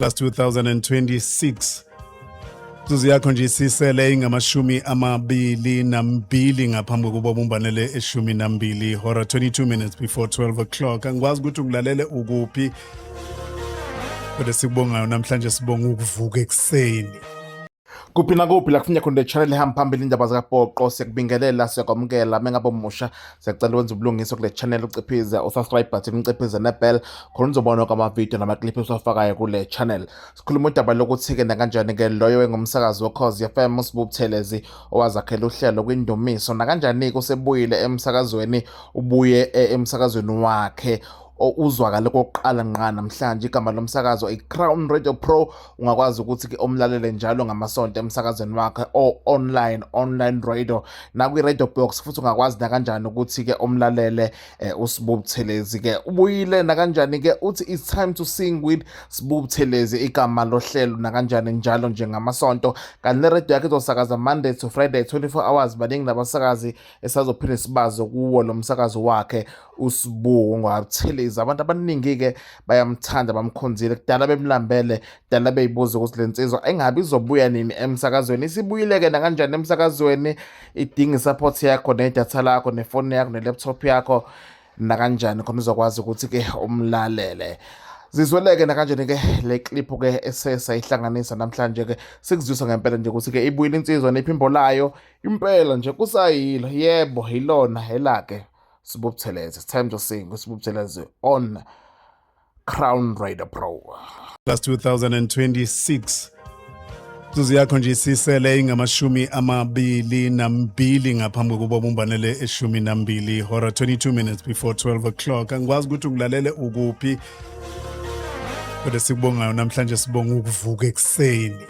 Plus 2026. Zuzu yakho nje isisele ingamashumi 22 ngaphambi kokuba bumbanele e-12 hora, 22 minutes before 12 o'clock. Angikwazi ukuthi ungilalele ukuphi, kodwa sikubongayo namhlanje, sibonga ukuvuka ekuseni. Kuphi nakuphi la kufunya khona le channel ehamba phambili, Indaba Zikapoqo, siyakubingelela, siyakwamukela. Mengabe umusha, siyacela wenze ubulungiswa kule channel, uciphize usubscribe button, uciphize nebell, khona uzobona wonke amavidiyo namaclip esiwafakayo kule channel. Sikhuluma udaba lokuthi-ke nakanjani-ke loyo engumsakazi woKhozi FM, uSibu Buthelezi, owazakhela uhlelo kwindumiso, nakanjani-ke usebuyile emsakazweni, ubuye emsakazweni wakhe uzwakale kokuqala ngqa namhlanje. Igama lomsakazo i-Crown Radio Pro. Ungakwazi ukuthi-ke umlalele njalo ngamasonto emsakazweni wakhe o-online, online radio, nakwi-radio box futhi. Ungakwazi nakanjani ukuthi-ke umlalele uSibu Buthelezi-ke ubuyile nakanjani-ke. Uthi "It's time to sing with Sibu Buthelezi", igama lohlelo, nakanjani njalo nje ngamasonto. Kanti le-radio yakhe izosakaza Monday to Friday, 24 hours. Baningi nabasakazi esazophinde sibaze kuwo lo msakazo wakhe uSibu Buthelezi. Abantu abaningi-ke bayamthanda, bamkhonzile, kudala bemlambele, kudala beyibuza ukuthi le nsizwa engabe izobuya nini emsakazweni. Isibuyile-ke nakanjani emsakazweni. Idinga isupport yakho, nedatha lakho, nefoni yakho, ne-laptop yakho, nakanjani khona uzokwazi ukuthi-ke umlalele. Zizweleke nakanjani-ke le clip-ke esesayihlanganisa namhlanje-ke, sikuzwisa ngempela nje ukuthi-ke ibuyile insizwa nephimbo layo impela nje kusayilo. Yebo, yilona elake Sibu Buthelezi. It's time to sing uSibu Buthelezi on Crown Radio Pro. Plus 2026. Zuzu yakho nje isisele ingamashumi 22 ngaphambi kokuba bumbanele e-12 hora, 22 minutes before 12 o'clock. Angikwazi ukuthi ungilalele ukuphi, kodwa sikubongayo namhlanje, sibonga ukuvuka ekuseni.